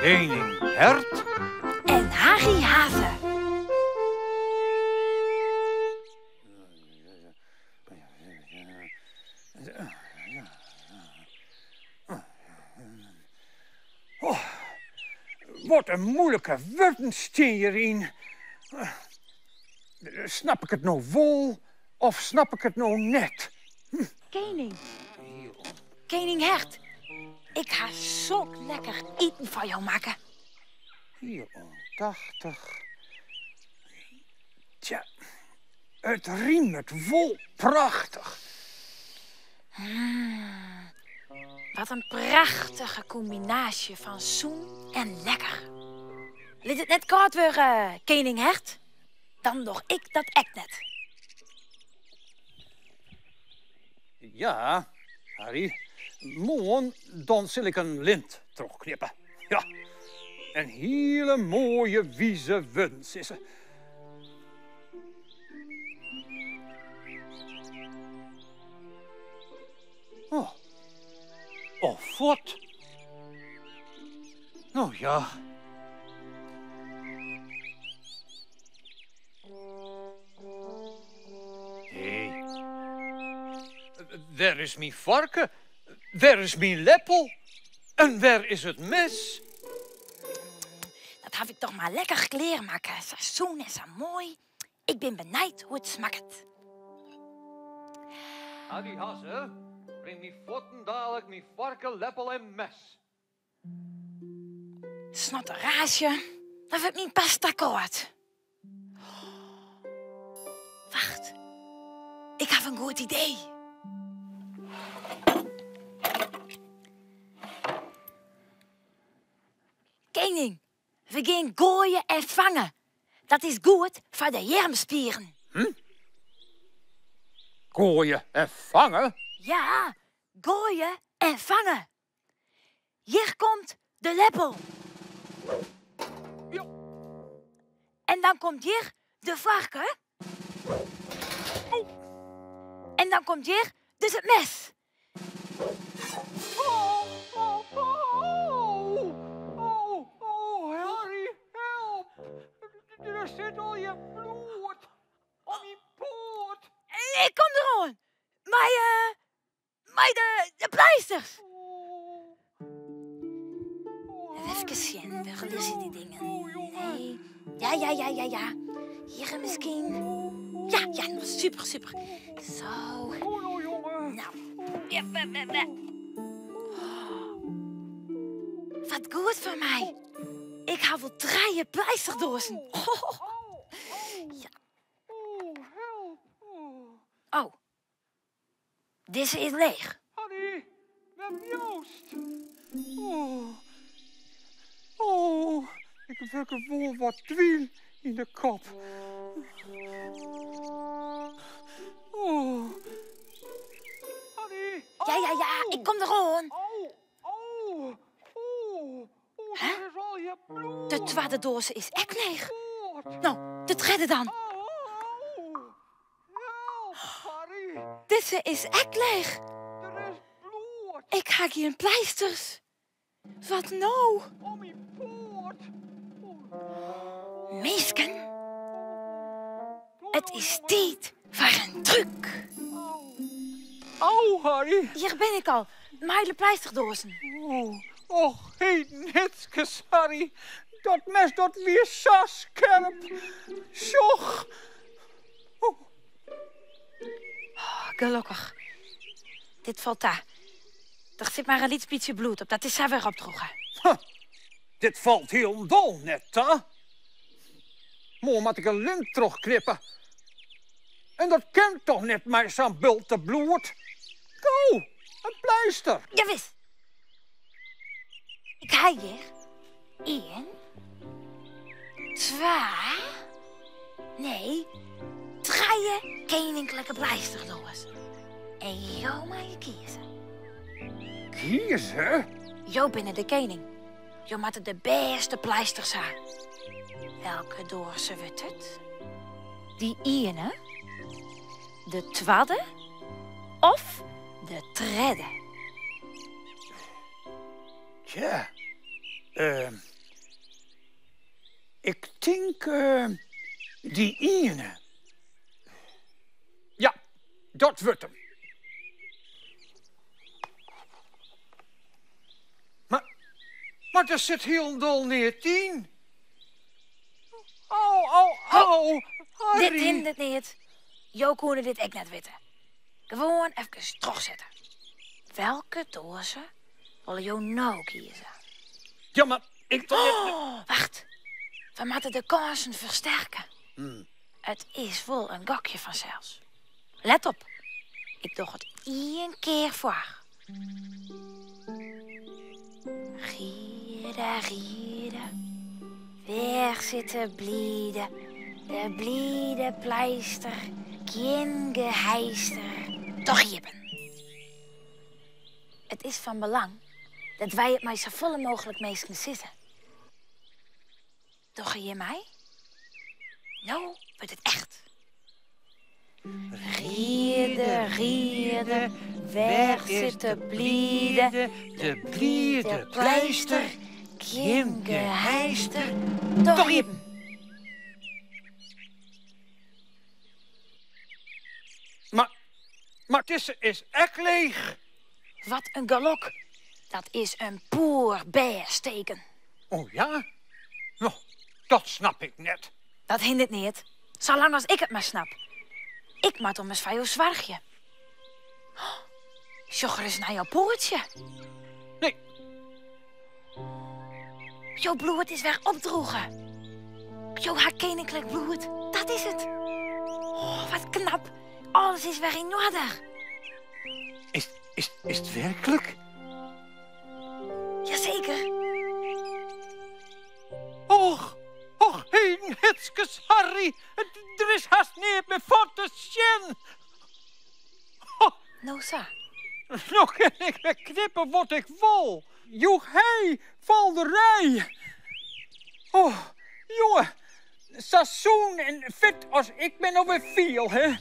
Kening Hert en Harry Haze. Oh, wat in moeilike wurden stean hjiryn. Snap ik it no wol of snap ik it no net? Hm. Kening. Kening Hert, ik ha sok lekker iten foar jo makke. 84. Tja, it rimet wol prachtich. Mm, wat in prachtige kombinaasje fan sûn en lekker. Lit it net kâld wurde, kening Hert. Dan doch ik dat ek net. Ja, Harry, moarn dan sil ik in lint trochknippe. Ja, en hiele moaie wize wurden sizze. Oh, oh fuort. No ja. Hé. Wêr is myn foarke? Wêr is myn leppel? En wêr is it mes? Dat haw ik toch mar lekker klearmakke. Sa sûn en sa moai. Ik bin benijd hoe't it smakket. Harry Hazze, bring my fuortendalik myn foarke, leppel en mes. Snotteraasje, dan wurdt myn pasta kâld. Wacht, ik haw in goed idee. Kening, we gean goaien en fangen. Dat is goed foar de earmspieren. Hm? Goaie en fange? Ja, goaie en fange. Hjir komt de leppel. Ja. En dan komt hjir de foarke. Oh. En dan komt hjir dus it mes. Oh, oh, oh, oh, oh, Harry, help. Der sit allegear bloed op myn poat. Ik kom deroan. Mei, uh, Mei de pleisters. Efkes sjen, wêr lizze dy dingen? Nee. Ja, ja, ja, ja, ja. Hjir miskien. Ja, ja, no, super, super. Zo. Nou. Ja, Wat goed foar my. Ik ha wol trije pleisterdoazen. Ja. Oh. Dizze is leech. Harry, wêr bliuwst? Oh, oh, ik wurd wol wat dwyl yn de kop. Oh. Harry, Ja, ja, ja, ik kom deroan. Oh, oh, oh, oh, Hè? der is allegear bloed. De twadde doaze is ek leech. Bloed. No, de tredde dan. Oh, oh. Dizze is ek leech. Ik ha gjin pleisters. Wat no? Minsken, it is tiid foar in trúk. Au, Harry. Hjir bin ik al, mei de pleisterdoazen. Oh, och, heden hitskes, Harry. Dat mes dat wie sa skerp. Sjoch. Oh, gelokkich. Dit falt ta. Der sit mar in lyts bytsje bloed op, dat is sa wer opdrûge. Huh, dit falt hielendal net ta. Moarn moat ik in lint trochknippe. En dat kin toch net mei sa'n bulte bloed? Gau, in pleister. Jawis. Ik ha hjir ien, twa, nee, trije keninklike pleisterdoazen. En jo meie kieze. Kieze? Jo binne de kening. Jo moatte de bêste pleisters ha. Welke doaze wurdt it? Dy iene, de twadde of de tredde? Tja, tink dy iene. Ja, dat wurdt him. Mar, mar der sit hielendal neat yn. Au, au, au, Harry. Dit hindert neat. Jo koene dit ek net witte. Gewoan efkes trochsette. Welke doaze wolle jo no kieze? Ja, mar ik... Oh, wacht. We moatte de kânsen fersterke. It is wol in gokje fansels. Let op, ik doch it ien kear foar. Riede, riede, wêr sit de blide, de blide pleister, gjin geheister, doch iepen. It is fan belang dat wy it mei safolle mooglik minsken sizze. Dogge jim mei? No wurdt it echt. Riede, riede, wêr sit de blide, de blide pleister, gjin geheister, doch iepen. Mar, mar dizze is ek leech. Wat in gelok. Dat is in poerbêst teken. Oh ja? No, dat snap ik net. Dat hindert neat, salang as ik it mar snap. Ik moat ommers foar jo soargje. Sjoch ris nei jo poatsje. Nee. Jo bloed is wer opdroege. Jo ha keninklik bloed, dat is it. Oh, wat knap. Alles is wer yn oarder. Is, is, is it werklik? Jazeker. Och, och, heden hitskes Harry, der is hast neat mear fuort te sjen. No sa. No kin ik wer knippe wat ik wol. Joechhei, falderij. Oh, jonge, sa sûn en fit as ik my no wer fiel, hè.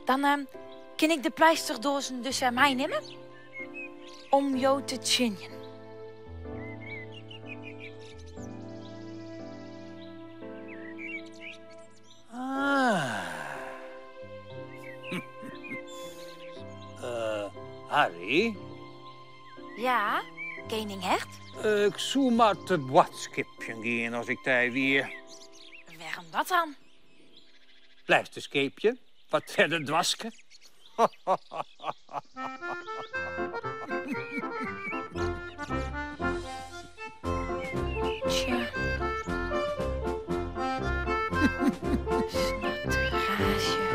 Dan kin ik de pleisterdoazen dus wer meinimme om jo te tsjinjen. Ah. Harry? Ja, kening Hert? Ik soe mar te boadskipjen gean as ik dy wie. Wêrom dat dan? Pleisterskeapje, foar it tredde doaske. Tsja. Snatteraasje.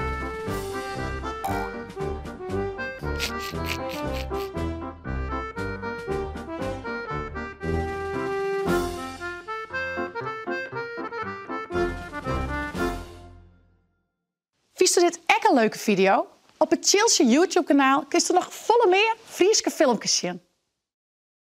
Fynsto dit ek in leuke fideo? Op it Tsjiltsje YouTube-kanaal kinsto noch folle mear Fryske filmkes sjen.